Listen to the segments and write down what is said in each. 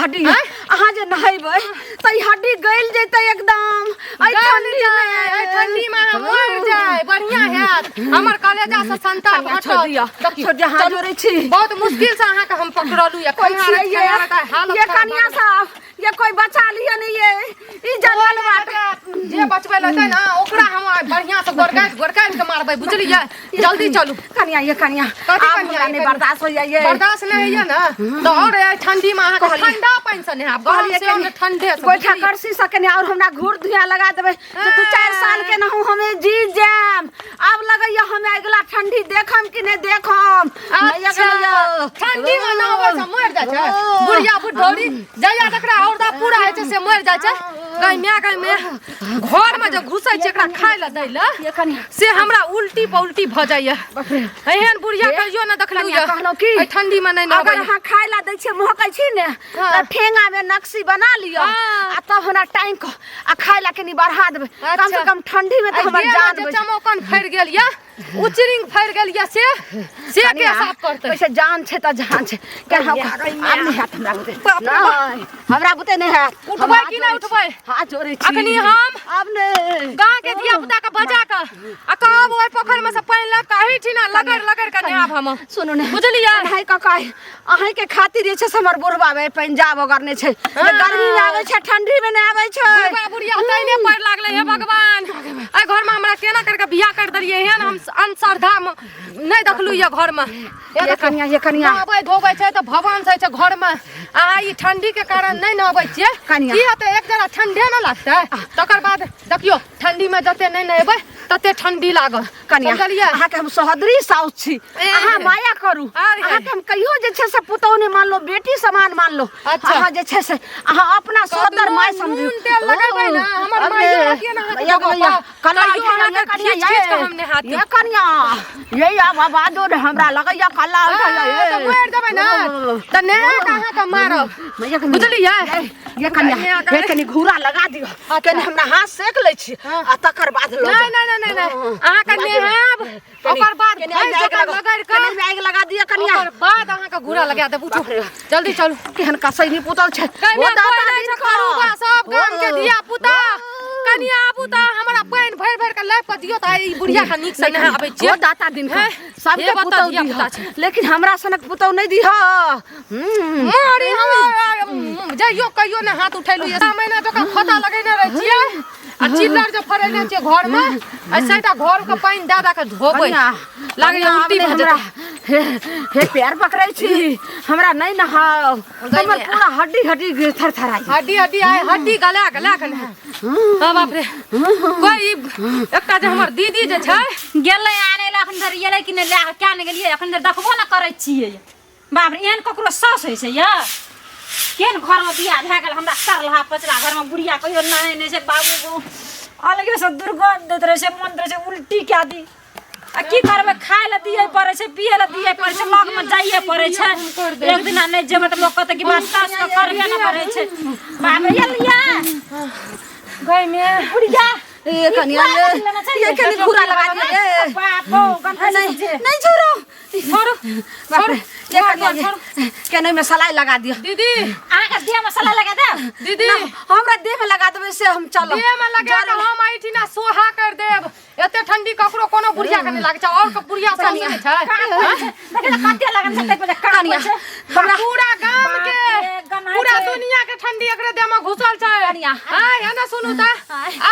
हड्डी अहाँ जे नहेबै तऽ ई हड्डी गलि जेतै एकदम एहि गलि ठंडी जाय, एहि ठंडी में अहाँ मरि जाय बढ़िया हैत हमर कलेजा से संताप कनिया छोड़ हटत दिअ देखियौ, छोड़ दिअ हाथ चलू। जोड़ै छी बहुत मुश्किल से अहाँके हम पकड़लू या कोई छियै ये हालत ये खराब कनिया भऽ गेल। साहब ये कोई बचा लिअ नहीं ये ई जलल बाट जे बचबै लए एतै ने ओकरा हम आइ बढ़िया से गोरकाटि गोरकाटि के मारबै बुझलियै जल्दी चलू कनिया ये कनिया कथी आब कनिया, हमरा ये नहीं कनिया? बर्दाश्त होइया ये बर्दाश्त नहि होइया ने तऽ आओर एहि ठंडी मे अहाँके कहलियै। ठंडा पानि से नहायब गरम कहलियै से कनि ठंडे से गोइठा बुझलियै? करसी से कनि और हमरा घूर धुइया लगा देबै तऽ दू चारि साल के नहु हमे जी जायब आब लगैया हमे अगिला ठंडी देखम कि नहि देखम मैया अच्छा, कहैया, ठंडी मे नहबै से मरि जाइ छै बुढ़िया बुढ़ौरी जहिया जकरा औरदा पूरा होइ छै से मरि जाइ छै गाय माय गाय माय घर मे जे घुसै छै एकरा खाय लए दै लए ये कनिया से हमरा उल्टी पर उल्टी भऽ जाइया बाप रे एहन बुढ़िया कहियो ने देखलहुँ कनिया यऽ कहलहुँ की? एहि ठंडी मे नहि अगर नहबै अहाँ खाय ला दै छियै महकै छी ने हाँ। तऽ ठेंगा में नक्सी बना लिअ हाँ। आ तब हमरा टाइम कऽ आ खाय ला कनि बढ़ा देबै कम से अच्छा। कम ठंडी में तऽ एहि हमर देहमे जान जे बचि चमोकन फड़ि गेल यऽ उचरिंग फड़ि गेल यऽ से से के कनिया, साफ करतै वैसे जान छै तऽ जान छै केना आब नहि हैत हमरा बुते बाप रे बाप। नहि हमरा बुते नहि हैत हम उठबै हाथ कि नहि जोड़ै छी। उठबै? हाथ जोड़ै छी अखनी हम आब नहि गाँव के धिया पुता के बजा के आ कहब ओहि पोखरि में से पानि लाबि के एहिठिना लगड़ लगड़ के नहायब हम सुनू ने बुझलियै? अहाँ काका अहीं के खातिर जे छै से हमर बुढ़बा बे पंजाब ओगरने छै जे गर्मी में आबै छै ठंडी में नहि आबै छै बुढ़बा बुढ़िया तैने पड़ लागलै हे भगवान एहि घर में हमरा केना करके बियाह कर देलियै एहन हम अंधश्रद्धा में नहि देखलहुँ यऽ घर में ये कनिया ये कनिया नहबै धोबै छै तऽ भवन छै घर में अहाँ ई ठंडी के कारण नहि नहबै छियै कनिया। की हेतै एक जरा ठंडे ने लागतै तकर बाद देखियौ ठंडी में जते नहि नहेबै तते ठंडी लागत कनिया समझलियै अहाँके हम सोहदरी साउस छी ए। अहाँ माया करू अरे। अहाँके हम कहियो जे छै से पुतोहु नहि मानलो बेटी समान मानलो अच्छा। अहाँ जे छै से अहाँ अपना सोहदर माय समझू नून तेल लगेबै ने, हमर अरे, माइयो रहतियै ने अहाँके भैया, जगह भैया, पर, कल्ला तैयो उठा अहाँके ये कनिया, खींच खींच कऽ हम नहाती। ये कनिया ये आब आवाजो ने हमरा लगैया कल्ला उठा हाँ, तऽ मरि जेबै ने तऽ नहा कऽ अहाँके मारब भैया कनिया, बुझलियै ये कनिया कनिया, हे कनि घूरा लगा दियौ कनि हमरा हाथ सेक लै छी हाँ। आ तकर बाद लऽ नहि जाउ। नहि नहि नहि नहि हाँ। अहाँके नहायब ओकर बाद कनि भैंस आगि जकाँ लगा- लगड़ कऽ कनि आगि लगा दिअ कनिया ओकर बाद अहाँके घूरा लगा देब उठू बाप रे। जल्दी चलू केहन कसैनी पुतल छै कनिया ओ दादा कोइ नहि दिन छै करूबा सब गाम के ओ। धिया पुता कनिया आबू तऽ हमरा पानि भरि भरि के लाबि कऽ दियौ तऽ ई बुढ़िया के नीक से नहाबै छियै ओ दाता दिन हैं? सबके हे बताउ पुतौ धिया दिह पुता छै। लेकिन हमरा सनक पुतौ नहि दिह हम्म। मारी हम जइयो कहियो ने हाथ उठेलु ये महीना जकाँ खोता लगेने रहै छियै आ चिल्लर जे फड़ेने छियै घर में आ सैटा घर के पानि दए दए के धोबै कनिया, लागैया कनिया, उल्टी आब भऽ नहि हमरा जेतै हे हे पैर पकड़ै छी हमरा नहि नहाउ हमर पूरा हड्डी हड्डी थरथराइ हड्डी हड्डी आइ हड्डी गला गला के ने हाँ बाप रे कोई एकटा जे हमर दीदी जे छै गेलै आनै लए अखन धरि एलै कि नहि लए कऽ किया नहि गेलियै अखन धरि देखबो ने करै छियै बाप रे एहन ककरो साउस होइ छै यै केहन घरमे बियाह भए गेल हमरा सरलहा पचरा घरमे बुढ़िया कहियो नहाय नहि छै बाबू गो अलगेसँ दुर्गन्ध दैत रहै छै मन रहै छै उल्टी कए दी आ की करबै खाय लए दिए पड़ै छै पिए लए दिए पड़ै छै लगमे जाइए पड़ै छै एक दिना नहि जेबै तऽ लोक कहतै कि बात सासके करबे नहि करै छै बाप रे एलियै गई में बुढ़िया ए कनिया ये ये कनि घूरा लगा दिया ए बाप गो गन्धा नहीं नहीं छोड़ो छोड़ू बाप रे ये कनिया ये केने में सलाई लगा दियो दीदी अहाँके देहमे सलाह लगा देब दीदी ना, हमरा देह में लगा देबै से हम चलब देह में लगा के हम एहिठिना सोहा कर देब एते ठंडी ककरो कोनो बुढ़िया के नहीं लागै छै और के बुढ़िया सब नहि छै देखियौ ने कते लगन छै ताहि पर काम कनिया छै हमरा पूरा गाम के बाप रे, गन्हाइ पूरा छै। दुनिया के ठंडी एकरे देह में घुसल छै कनिया। आय है ना सुनू त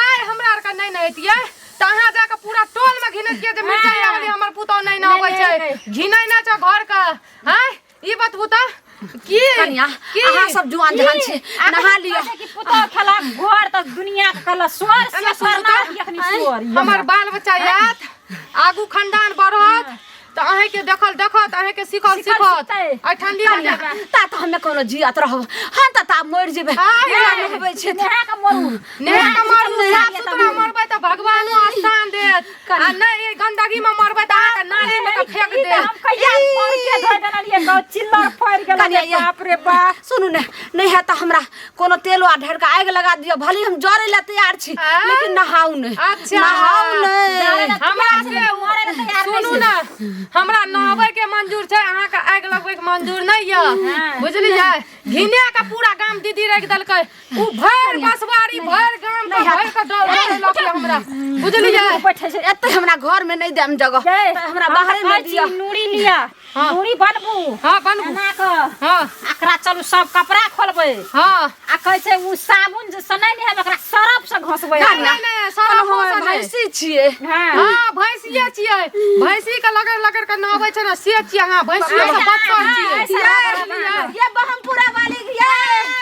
आय हमरा आर के नहीं नहेतियै त अहाँ जाके पूरा टोल में घिनैतियै जे मिरचाई वाली हमर पुतोह नहीं नहबै नहि, छै नहि। घिनै ना छै घर के आय ई बतबू त की कनिया की अहाँ सब जुआन जहान छी नहा लिअ कि पुतोह खेला घर तऽ दुनिया के कहला स्वर से एना सुनू करना तऽ। अखनी स्वर हमर बाल बच्चा आयत आगू खानदान बढ़त तऽ अहींके देखल देखत अहींके सिखल सिखल सिखत सिखतै। एहि ठंडी में कनिया ता तऽ हमे कोनो जियत रहब हम तऽ ता मरि जेबै आय, हमरा नहबै छै तऽ। नहा के मरू नेहा के मरू साफ सुथरा मरबै तऽ भगवानो स्थान देत आ नहि एहि गंदगी में मरबै तऽ अहाँके नाली में के फेंक ई तऽ देत हम कहिया फोड़ के धोइ देलियै गाँव चिल्लर फाड़ि गेल कनिया ये। बाप रे बाप सुनू ने नहि है तऽ हमरा कोनो तेलो आ ढेरका आगि लगा दिअ भले हम जरै लए तैयार छी आँय? लेकिन नहाउ नहि अच्छा। नहाउ नहि हमरा से मरै लए तैयार नहि सुनू ने हमरा नहबै के मंजूर छै अहाँके आगि लगबै के मंजूर नहि यऽ बुझलियै घिने के पूरा गाम दीदी राखि देलकै उ भरि बसवारी भरि गाम के भरि के डर डरेलक यऽ हमरा बुझलियै बैठे छै एते हमरा घर में नहीं देम जगह ये, तऽ हमरा हम बाहरे तऽ में कहै छी दिअ नूरी लिअ हाँ। नूरी बनबू हाँ बनबू एना कऽ हाँ एकरा चलू सब कपड़ा खोलबै हाँ आ कहै छै उ साबुन जे से नहि नहेबै ओकरा सरफ से घसबै नहि नहि नहि सरफो से नहि भैंसी छियै हाँ हाँ भैंसिये छियै भैंसी के लगड़ लगड़ के नहबै छै ने से छियै अहाँ भैंसिये से बदतर छियै ये ये बहमपुरा वाली ये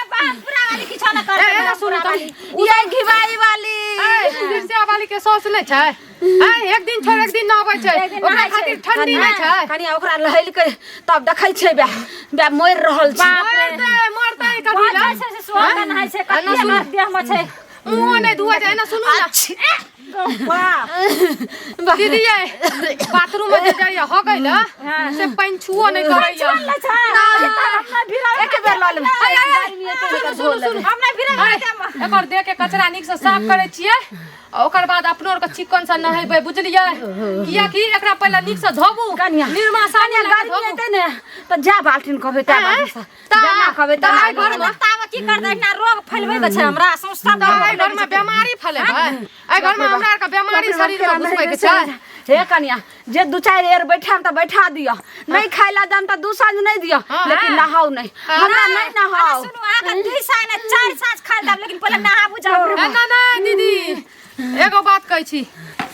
पूरा वाली किछो न ए, करतै एना सुनू तऽ ये घिवाई वाली ए, मिर्चा वाली के सौस नहि छै ए, एक दिन छोड़ एक दिन नहबै छै एक दिन ओकरा नहाय छै। खातिर ठंडी नहि छै कनिया ओकरा लहलकै तब देखै छै बे बे मरि रहल छै बाप रे। मरतै मरतै कथी बाजै लए छै से सुहागा नहाय छै एना कते सुनू। हमर देह में छै मुँहो नहि धुआ छै एना सुनू ने अच्छी। बाप दीदी ये बाथरूम में जे जाइए हगै लए से पानि छुओ नहि करैया चल छै हम नहि भिड़ल एक बेर लऽ लेबै आय, आय, आय, सुनू सुनू सुनू हम नहि भिड़ल अरे, एकर देह के कचरा नीक से साफ करै छियै आ ओकर बाद अपनो आरके चिकन से नहेबै बुझलियै कियाकि एकरा पहिले नीक से धोबू कनिया निरमा साबुन कनिया लए कऽ गर्मी धोबू एतै ने तऽ जा बाल्टीन कहबै ता बाल्टीन से ता- जेना कहबै ता तेना एहि घरमे तावा की करतै एना रोग फैलबै के छै हमरा सौंसा तऽ एहि घरमे बेमारी फैलेबै एहि घरमे हमरा आरके बेमारी शरीरमे घुसबै के छै हे कनिया जे दू चारि एर बैठाम तऽ बैठा दिअ नहि खाय ला दाम तऽ दू साँझ नहि दिअ हाँ। लेकिन नहाउ नहि हमरा नहि नहाउ सुनू अहाँके दुई साँझ ने चारि साँझ खाइ देब लेकिन पहिले नहाबू जाउ ए, ना ना दीदी एगो बात कहै छी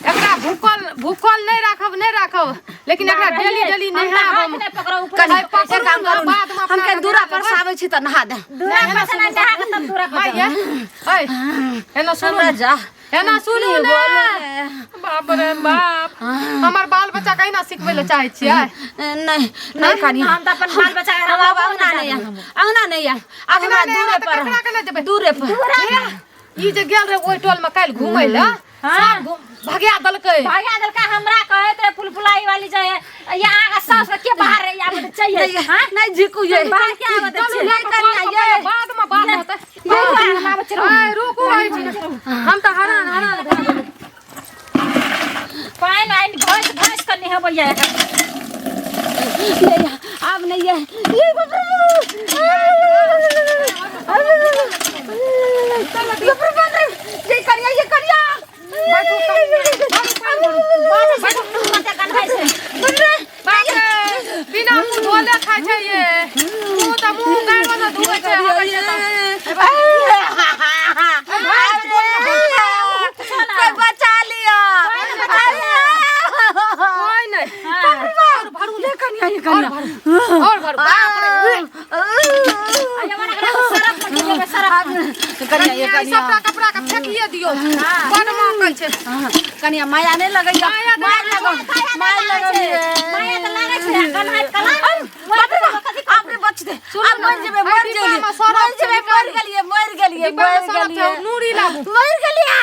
एकरा भूखल भूखल नहि राखब नहि राखब लेकिन एकरा डेली डेली नहायब हम नहि पकड़ो ऊपर कनि आइ पकड़ू एक काम ने, करू ने, बादमे अपना हम के के दूरा नहा पर लेबै। से आबै छी तऽ नहा दे दूरा पर से नहि नहा के तब दूरा पर माय जाउ। ये ऐ एना सुनू हमरा ने जा एना सुनू की ने बोलू ने? बाप रे बाप हमर बाल बच्चा के एना सिखबै लए चाहै छियै नहीं नहीं कनिया हम तऽ अपन बाल बच्चा के हमरा अब अंगना नहीं है अंगना नहीं है अब हमरा अंगना नहि दूरे है तऽ पर ककरा के लए जेबै? दूरे पर ई जे गेल रहे ओहि टोल में काल्हि घुमै लए सब भगा देलकै भगा देलकै हमरा कहैत रहे पुलपुलाई वाली जे ये अहाँके सास के बाहर रे आबे तऽ चाहिए नहीं नहीं झिकू ये बाहर के आबे तऽ चलू चाहिए लए कऽ कनिया, कल ये। पहिले बाद में बात होतै ये हम आबै छी ऐ रुकू ऐ हम तऽ हरान हरान भए गेलहुँ पानि आनि घसि घसि कऽ नहेबैया एकर नहीं अब नहीं है ये बाप रे बाप रे बाप रे ये करिया ये करिया बाजै छै कते गन्हाइ छै बाप रे बिना मुँह धोले खाइ छै ये मुँह तऽ मुँह गाड़ो ने धोए छै हगै छै तऽ कोई बचा लिया कोइ नहि हाँ। भरू ये कनिया ये कनिया और भरू बाप रे आ ये वाला एकरा सरफ में डुबेबै, सरफ में। कनिया ये ई कनिया सबटा कपड़ा के फेकिए दियौ बड़ महकै छै कनिया माया नहीं लगैया माया माया नहि लगो माया माया लगो माया तऽ लागै छै आ गन्हाइत कला बाप रे बाप बाप रे बच दे अब मर जेबे एहि मर डिब्बा जेबे मे सरफ मर जेबे छै, मर गेलिए मर गेलिए डिब्बा मे मर सरफ छै गेलिए नूरी लाबू मर गेलिए